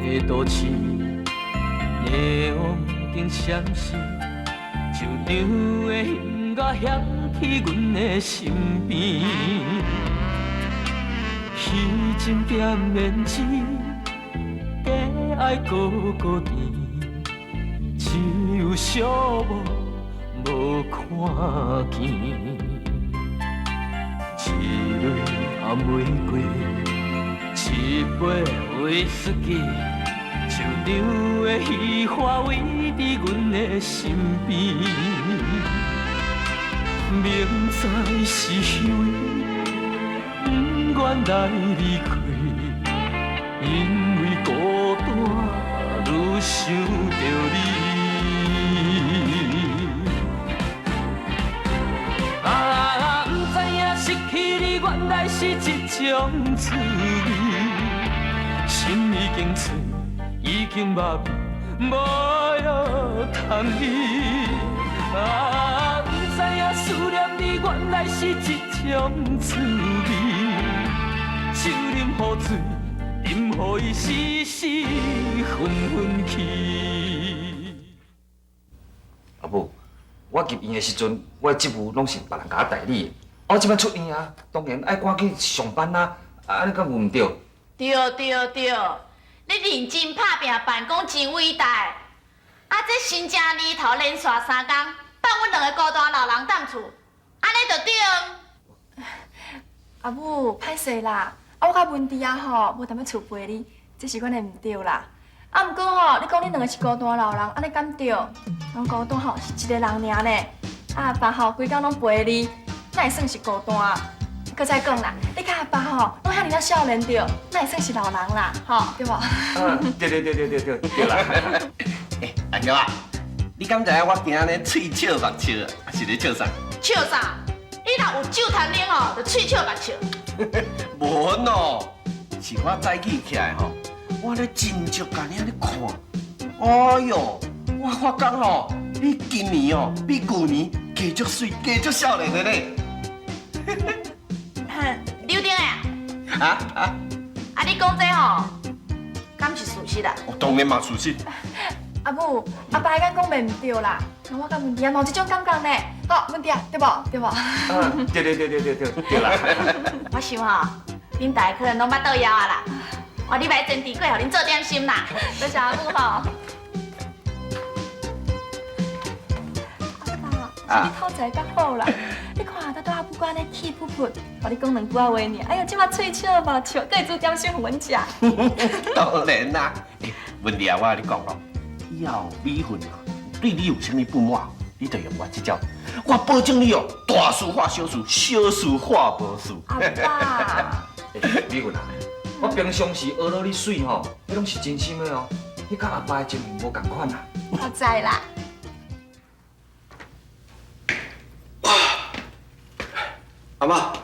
的都市，霓虹灯闪烁，球场的音乐响起阮的身边。虚情点胭脂，假爱阁阁甜，只有寂寞无看见。一蕊红玫瑰，一杯威士忌，球场的戏花围伫阮的身边。明知是虚伪，不愿来离开，因为孤单，愈想著你。啊，不知影失去你，原來是一種滋味。心已經碎，已經麻痹，無藥通醫。啊，不知影思念你，原來是一種滋味。酒啉予醉，飲予伊死死昏昏去。阿母，我入院的時陣，我的職務攏是別人共我代理的。我這擺出院啊，當然愛趕緊上班啊，按呢敢有毋對？對對對，你認真拍拚，辦公真偉大。啊，這新正年頭連續三工，放阮兩个孤單老人踮厝，按呢就對。阿母，歹勢啦，啊，我佮文弟仔吼，無踮咧厝陪你，這是阮的毋對啦。啊，毋過吼，你講恁兩个是孤單老人，按呢敢對？人孤單吼是一个人爾呢，啊，阿爸吼規工攏陪你，哪會算是孤單？閣再講啦，你佮阿爸吼攏遐爾仔少年著，哪會算是老人啦？吼，對無？啊，對對對對對對對啦。欸，阿嬌啊，你敢知影我今日喙笑目笑，啊是咧笑啥？笑啥？你若有酒通啉吼，就喙笑目笑。無喏，是我早起起來吼，我咧真足共你按呢看，哎喲，我發覺吼，你今年哦比舊年加足媠，加足少年的咧。劉丁啊，啊啊！啊你講這吼，敢是事實啊？我當然嘛事實。阿母，阿爸敢講袂毋對啦，我佮文弟仔嘛有這種感覺呢。好，文弟仔，對無？對無？啊，對對對對對對對啦。我想吼，恁大家可能攏捌倒枵啊啦。我禮拜煎豬粿，予恁做點心啦。多謝阿母吼。阿爸，是你討財較好啦。你看，拄仔阿母按呢氣噗噗，予你講兩句仔話爾。哎喲，這馬喙笑目笑，閣會煮點心予阮食。當然啦。欸，文弟啊，我共你講哦，以後米粉啊，對你有啥物不滿，你就用我這招，我保證你哦，大事化小事，小事化無事。阿爸，欸，米粉啊，我平常時學落你媠吼，彼攏是真心的哦，彼佮阿爸的情無仝款啦。我知啦。阿嬤，啊，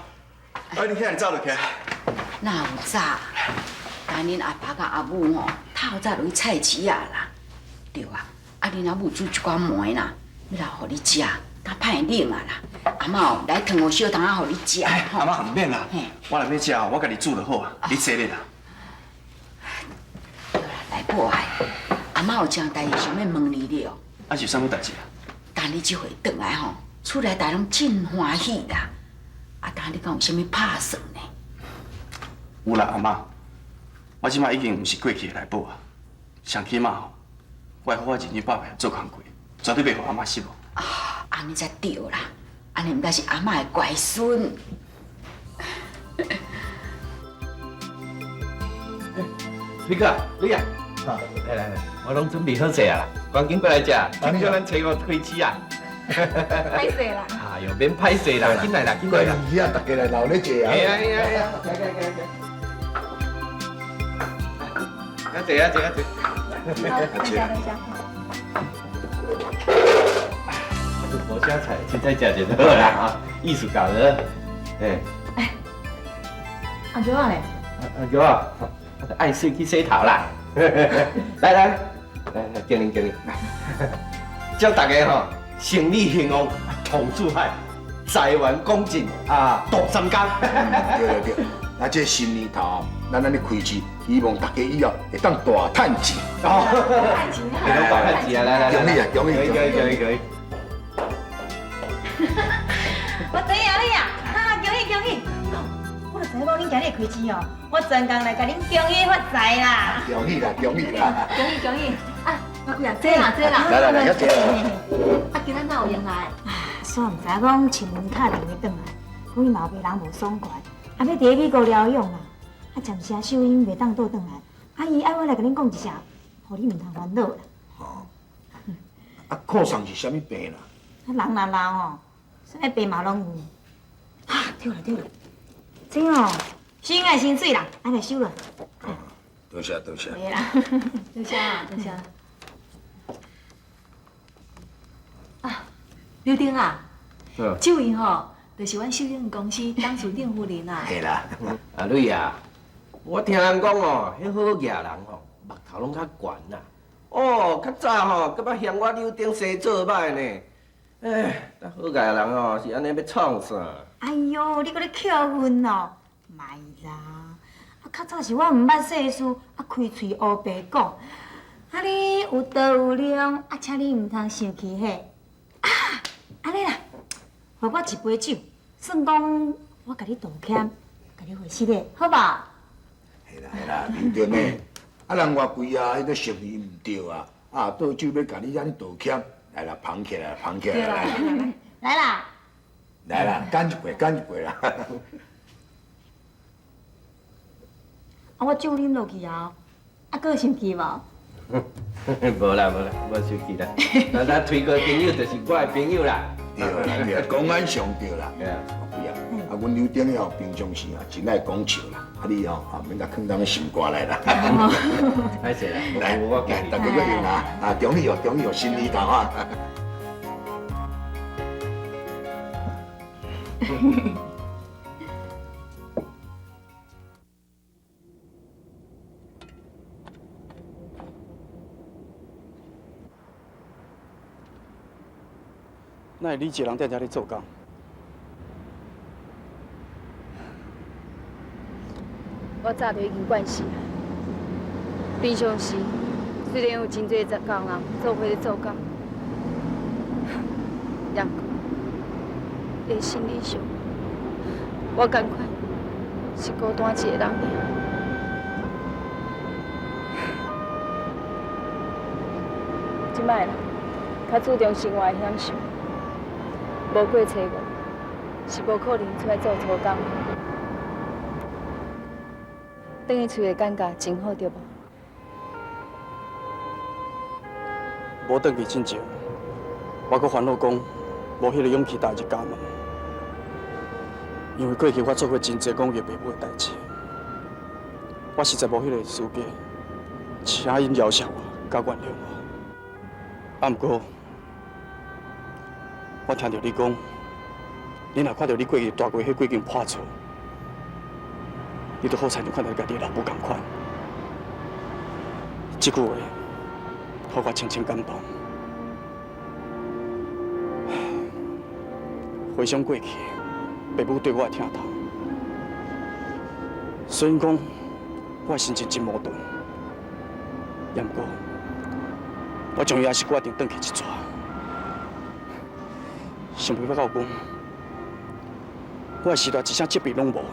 你遐爾早就起來？哪有早？今恁阿爸佮阿母吼，透早就去菜市仔啦。對啊，啊恁阿母煮一寡糜啦，欲留予你食，較歹冷啊啦。阿嬤哦，來燙予小湯仔予你食。阿嬤毋免啦，我若欲食，我家己煮就好啊，你坐咧啦。對啦，來寶愛，阿嬤有一項代誌想欲問你了。啊是啥物代誌啊？但你這回轉來吼，厝內大家攏真歡喜啦。啊，但你敢有啥物拍算呢？有啦，阿嬤，我這擺已經毋是過去的來寶啊，上起碼吼，我會好好認真拍拼做工課，絕對袂予阿嬤失望。啊，按呢才對啦，按呢毋才是阿嬤的乖孫。李哥，李啊，來來來，我攏準備好勢啊啦，趕緊過來食，聽說咱初五開始啊。歹勢啦！哎喲，免歹勢啦，緊來啦，緊來啦！遐大家來鬧咧坐啊！係啊係啊係啊！來來來來，來坐啊坐啊坐！好，等下等下。無啥菜，凊彩食者就好啦，哈，意思到了。哎。哎，阿嬌仔咧？阿嬌仔，愛媠去洗頭啦。來來來，來敬恁敬恁，祝大家吼生意興旺，同四海，財源廣進啊，度三江。對對對，啊，這新年頭，咱按呢開市，希希望大家以後會當大趁錢。趁錢啊！大趁錢啊！來來來，恭喜啊！恭喜！可以可以可以可以。我知影你啊，哈，恭喜恭喜！我就知影講恁今日開錢哦，我專工來共恁恭喜發財啦！恭喜啦，恭喜啦！恭喜恭喜！啊，我幾啊，坐啦坐啦。來來來，遐坐。啊，今仔哪有閒來？煞毋知影講親人敲電話轉來，講𪜶老爸人無爽快，啊欲佇咧美國療養啦，啊暫時啊秀英袂當倒轉來，啊伊愛我來共恁講一聲，予恁毋通煩惱啦。哦，啊，看送是啥物病啦？啊人若老吼，啥物病嘛攏有。啊，對啦對啦，這哦，心愛心水啦，愛來收啦。多謝多謝。對啦，多謝啊多謝。啊，劉丁啊，這位吼，就是阮秀英公司董事長夫人啊。係啦。阿女啊，我聽人講哦，彼好額人吼，目頭攏較懸啦。哦，較早吼，閣捌嫌我柳丁生做歹呢。哎，但好額人哦，是按呢欲創啥？哎喲，你閣咧扣分哦？莫啦，啊，較早是我毋捌世事，啊，開喙烏白講。啊，你有道有量，啊，請你毋通生氣嘿。啊，按呢啦，予我一杯酒，算講我共你道歉，共你回失禮，好無？係啦係啦，林丁呢？啊，人偌貴啊，彼個生意毋對啊，啊，倒酒欲共你按呢道歉，來啦，捧起來，捧起來，來來啦！來啦，乾一杯，乾一杯啦！啊，我酒啉落去啊，啊，閣生氣無？無啦無啦，無生氣啦。咱咱推過朋友就是我的朋友啦。對啦對啦，講安上對啦。對啊，啊，阮柳丁哦，平常時啊，真愛講笑啦。啊，你哦，啊，免共囥佇心肝內啦。歹勢啦，來，來，大家閣用啊，啊，恭喜哦，恭喜哦，新年到啊！哪會你一個人踮遮咧做工？我早就已經慣勢啊。平常時雖然有真濟工人做伙咧做工，也毋過佇心理上，我仝款是孤單一個人爾。這擺啦，較注重生活的享受。無過初五，是無可能出來做粗工。轉去厝的感覺真好，對無？無轉去進前，我閣煩惱講，無彼個勇氣踏入家門。因為過去我做過真濟講伊爸母的代誌，我實在無彼個資格，請𪜶饒恕我，佮原諒我。啊，毋過，我聽著你講，你若看著你過去蹛過彼幾間破厝，你就好親像看著家己的老母仝款。這句話，予我深深感動。回想過去，爸母對我的疼痛，雖然講我的心情真矛盾，也毋過，我終於還是決定轉去一逝。想袂到講，我的時代一聲責備攏無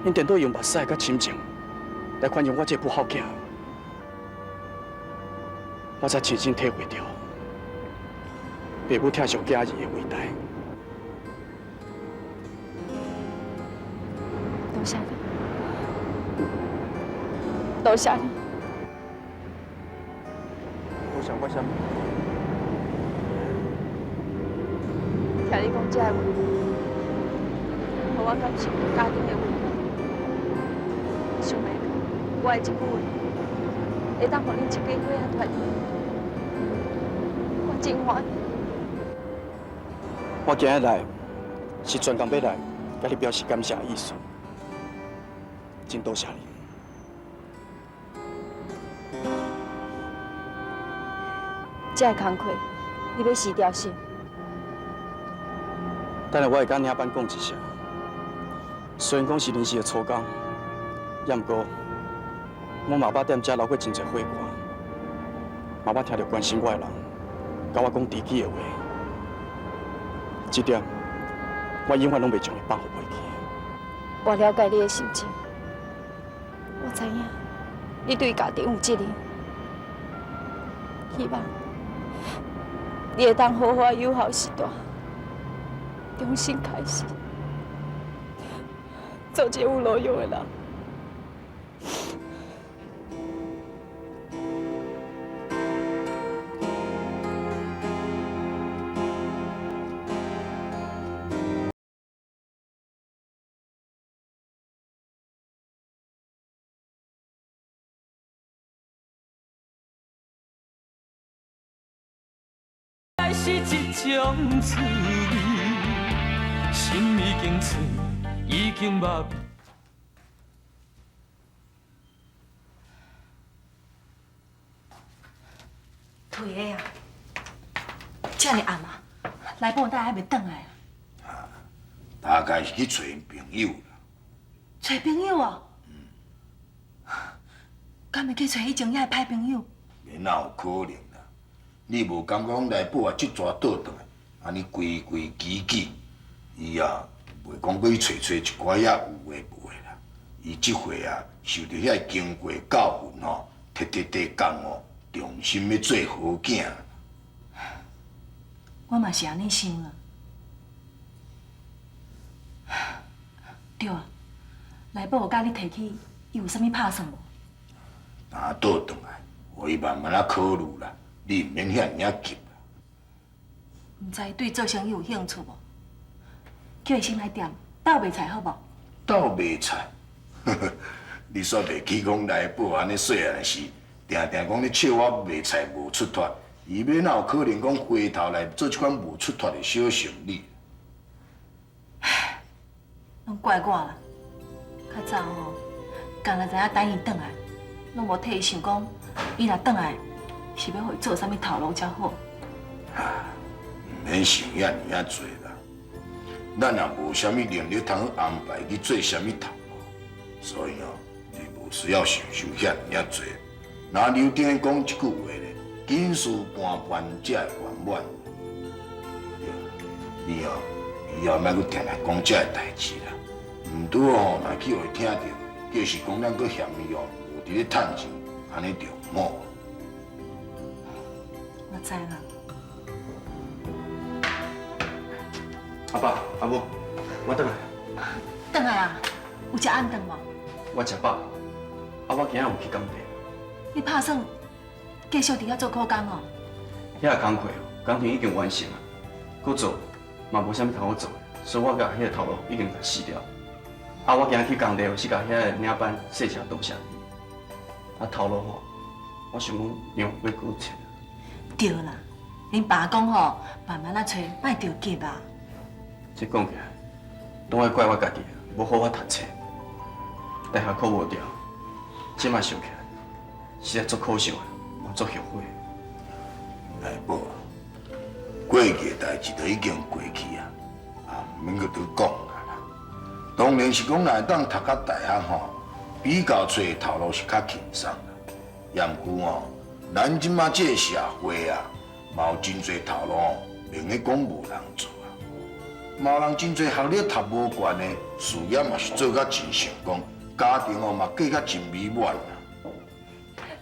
，𪜶顛倒用目屎佮親情來寬容我這个不孝囝，我才深深體會著爸母疼惜囝兒的偉大。多謝你，多謝你。多謝我啥物？聽你講這个話，予我感受家庭的溫暖。想袂到我的這句話，會當予恁一家伙仔團圓，我真歡喜。我今日來是專工欲來，共你表示感謝的意思，真多謝你。這个工課，你欲辭掉是？等下我會佮領班講一聲，雖然講是臨時的粗工，也毋過我嘛捌踮遮流过真濟血汗，嘛捌聽著關心我的人，共我講知己的話。這點我永遠攏袂將伊放予袂記。我了解你的心情，我知影你對家庭有責任，希望你會當好好有效時代，重新開始，做一個有路用的人。是一種滋味，心已經醉，已經麻痹。退的啊！這麼暗啊，來寶等還袂轉來啊？大概是去揣𪜶朋友啦。揣朋友啊？敢會去揣以前遐个歹朋友？哪有可能啦？你無感覺講來寶啊，這逝倒轉來，按呢規規矩矩，伊啊袂講閣去揣揣一寡遐有的無的啦。伊這回啊，受著遐經過教訓吼，徹徹底覺悟，重新欲做好囝。我嘛是按呢想啦。對啊，來寶有佮你提起，伊有啥物拍算無？若倒轉來，予伊慢慢仔考慮啦。你毋免遐爾仔急啦。毋知伊對做生意有興趣無？叫伊先來店鬥賣菜好無？鬥賣菜？你煞袂記講來寶按呢細漢時，定定講咧笑我賣菜無出脫，伊欲哪有可能講回頭來做這款無出脫的小生意？攏怪我啦！較早吼，敢若知影等伊轉來，攏無替伊想講，伊若轉來是欲予伊做啥物頭路才好。毋免想遐爾仔濟啦，咱也無啥物能力通去安排去做啥物頭路，所以哦，你無需要想想遐爾仔濟。若劉定講這句話咧，緊事半辦才會圓滿。你哦，以後莫閣定定講這个代誌啦，毋拄好若去予伊聽著，就是講咱閣嫌伊哦無佇咧趁錢，按呢就毋好。我知啦。阿爸、阿母，我轉來。轉來啊？有食暗頓無？我食飽。啊，我今仔有去工地。你拍算繼續佇遐做苦工哦？遐个工課哦，工程已經完成啊，閣做嘛無啥物通好做的，所以我共彼个頭路已經共死掉。啊，我今仔去工地是共遐个領班說聲多謝伊。啊，頭路吼，我想講量欲閣揣。對啦，恁爸講吼，慢慢仔揣，莫著急啊。這講起來，攏愛怪我家己，無好好讀冊，大學考無著，這擺想起來，實在足可惜的，嘛足後悔。來寶，過去的代誌都已經過去啊，啊，毋免閣拄講啊啦。當然是講，若會當讀較大學吼，比較揣頭路是較輕鬆啦。也毋過吼，咱這馬這個社會啊，嘛有真濟頭路吼，明咧講無人做啊。嘛有人真濟學歷讀無懸的，事業嘛是做甲真成功，家庭哦嘛過甲真美滿啦。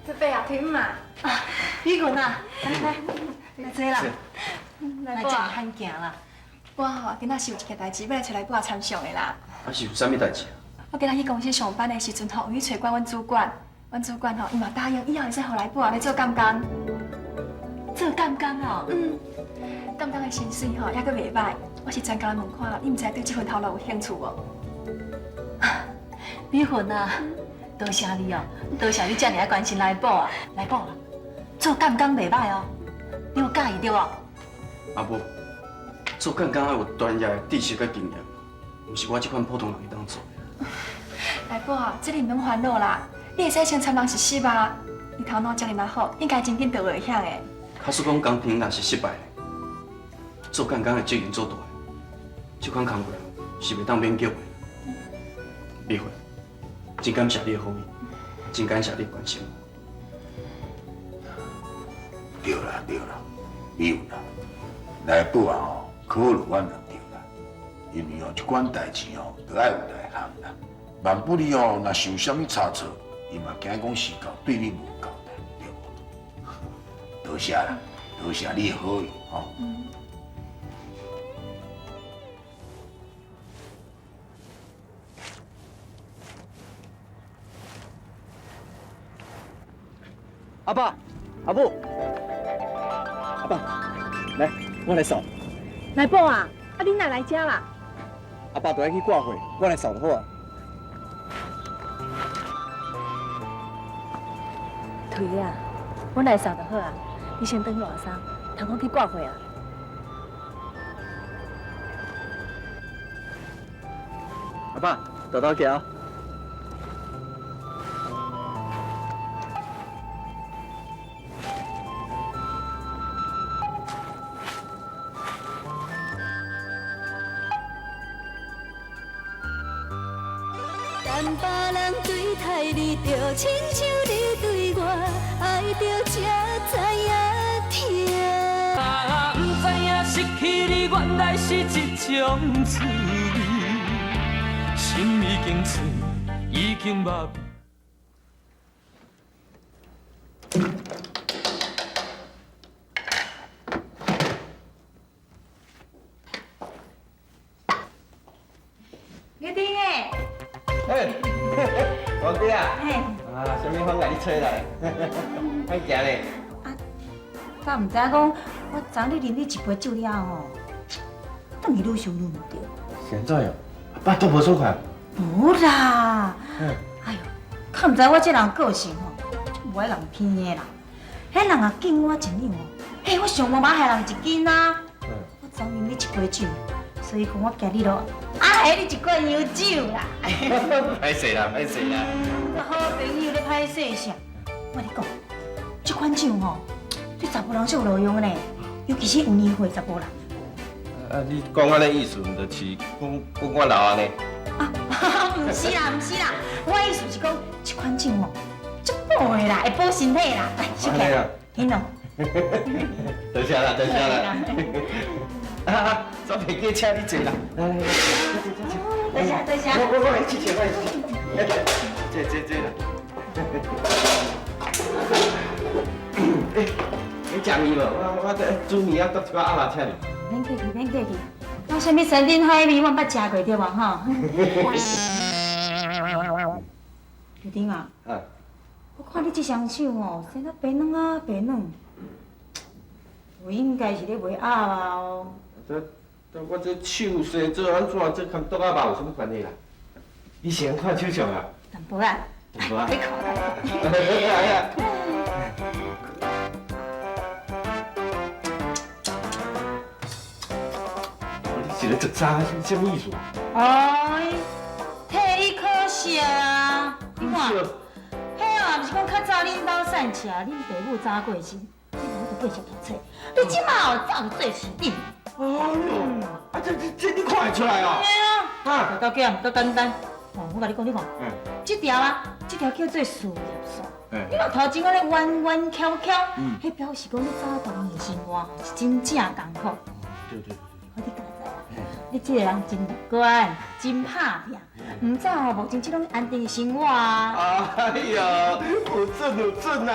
伯伯啊，退伍啊！啊，美雲啊，來來來坐啦，來這麼罕行啦。我吼今仔是有一件代誌欲來揣來寶參詳的啦。啊，是有啥物代誌啊？我今仔去公司上班的時陣吼，有去揣阮主管，阮主管吼伊嘛答應，以後會使予來寶來做監工。做監工哦？嗯，監工的薪水吼猶閣袂䆀。我是專工來問看，你毋知對這份頭路有興趣無？美雲啊，多謝你哦，多謝你這爾仔關心來寶啊，來寶啊，做監工袂䆀哦，你有佮意著無？阿母，做監工愛有專業的知識佮經驗，毋是我這款普通人會當做的。來寶啊，這你毋免煩惱啦，你會使先參人實習啊，你頭腦這爾仔好，應該真緊就會曉的。假使講工程若是失敗，做監工的責任做大，這款工課是袂當勉強的。美雲，真感謝你的好意。真感謝你關心。對啦對啦，美雲啊，來寶啊吼，考慮阮就對啦，因為哦，這款代誌哦，都愛有內行啦。萬不利哦，若是有啥物差錯，伊嘛驚講是教對你無交代，對無？多謝啦，多謝你的好意吼。阿爸，阿母，阿爸，來，我來掃。來寶啊，啊你哪來遮啦？阿爸都愛去掛貨，我來掃就好啊。退啊，阮來掃就好啊。你先轉去換衫，通好去掛貨啊。阿爸，豆豆行。淡薄人對待你，就親像你對我，愛著才知影疼。啊，不知影失去你原來是這種滋味，心已經碎，已經麻痹。月丁欸，嘿，王姐啊，嘿，啊，啥物风共你吹來？歹行咧。敢毋知影講，我昨日啉你一杯酒了後，轉去愈想愈毋對。是按怎樣？腹肚無爽快？無啦。嗯。哎呦，敢毋知我這人個性吼，足無愛人偏的啦。彼人若敬我一兩哦，嘿，我上無嘛害人一斤啊。嗯。我昨啉你一杯酒，所以講我今日咯，啊，害你一罐洋酒啦。歹勢啦，歹勢啦。好朋友咧歹勢啥？我跟你講，這款酒吼，對查埔人足有路用的呢，尤其是有年歲查埔人。啊，你講按呢意思，毋就是講講我老按呢？毋是啦，毋是啦，我意思是講，這款酒吼，足補的啦，會補身體啦。來，收起來，聽喏。多謝啦，多謝啦。啊，煞袂記請你坐啦。來來來，坐坐坐。多謝多謝。我來去坐，我來去坐。坐坐坐啦。欸，你食麵無？我這煮麵啊，倒一寡鴨肉請你。免客氣，免客氣。我啥物山珍海味，我毋捌食過對無吼？秋丁啊，我看你這雙手吼，生啊白軟啊白軟，有應該是咧賣鴨肉哦。這我這手生做按怎？這跟剁鴨肉有啥物關係啦？你先看手相啊。淡薄仔。淡薄仔。你看。哎呀。你是咧做啥？啥物意思啊？哎，替你可惜啊！你看，彼啊，毋是講較早恁兜散赤，恁爸母早過身，你無就繼續讀冊。你這馬哦走去做市長。哎喲，啊這你看會出來哦？對啊。大家毋夠簡單。哦，我共你講，你看，這條啊，這條叫做事業線。你看頭前按呢彎彎翹翹，彼表示講你早當年生活是真正艱苦。對對對。我你家知啊，你這個人真樂觀，真拍拚，毋走吼，目前這種安定的生活啊。哎呦，有準有準啊！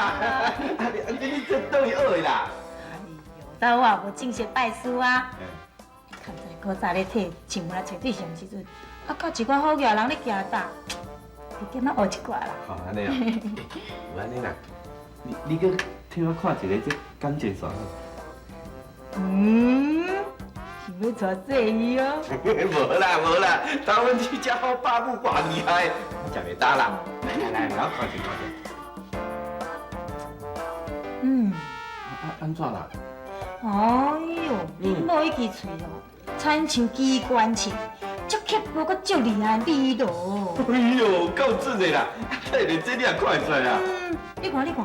啊你你這佗位學的啦？哎呦，但我也無正式拜師啊。較毋知古早咧替親戚來揣對象的時陣，啊，佮一寡好額人咧行搭，就點仔學一寡啦。哦，按呢哦，有按呢啦。你閣替我看一下這感情線。嗯。想欲娶細伊哦？無啦無啦，當阮這遮好爸母偌厲害，食袂焦啦。來來來，我看一下看一下。嗯。啊按怎啦？哎喲，恁某彼支喙哦，親像機關槍，足刻薄，閣足厲害利落。哎喲，夠準的啦！睇連這你也看會出來啊？嗯，你看你看，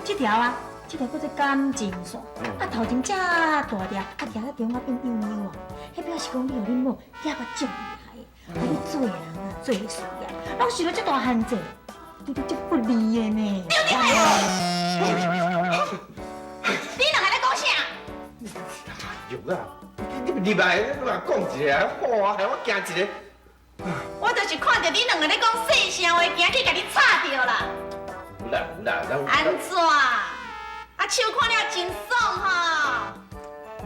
這條啊。這條叫做感情線，啊頭前遮大條，啊徛在中間變幼幼啊，彼表示講你予恁某夹甲足厲害，啊你做人啊做事業，攏受著這大限制，对你足不利的呢。你两个咧讲啥？有啊，你入来，你嘛讲一下，好啊，害我惊一下。我就是看著你两个咧讲细声话，惊去共你吵著啦。有啦有啦，咱按怎？啊，手看了真爽吼！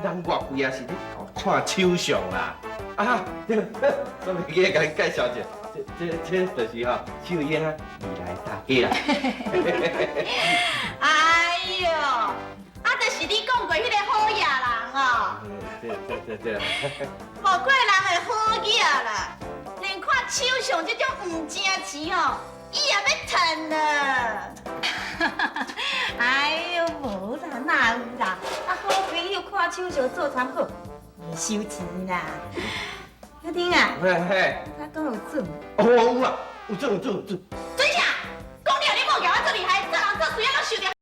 咱岳贵也是咧看手相啦。啊，对，我袂记得共你介绍一下，这就是吼秀英啊，未来大家啦。哎哟，啊，就是你讲过彼个好野人哦。对对对对。无怪人会好野啦，连看手相这种毋正钱吼，伊也欲趁了。哎哟，无啦，哪有啦？啊，好朋友看手相做参考，袂收钱啦。小丁啊，嘿嘿，他讲有准。哦，有啊，有准有准有准。准啥？讲了你某共我做厉害，做人做事仔拢受著。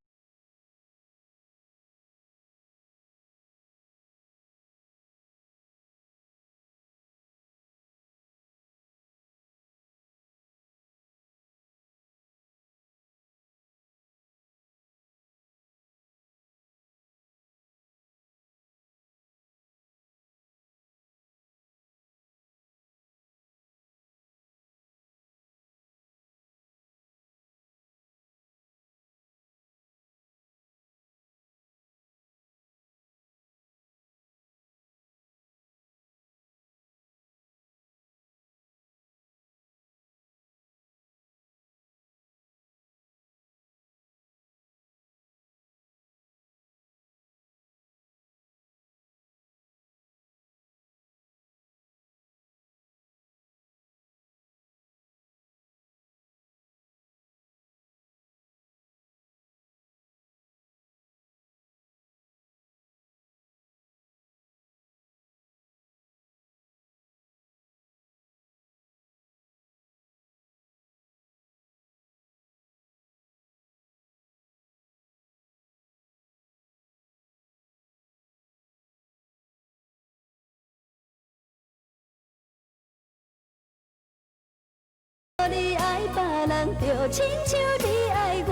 你愛別人，就親像你愛我，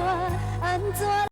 按怎？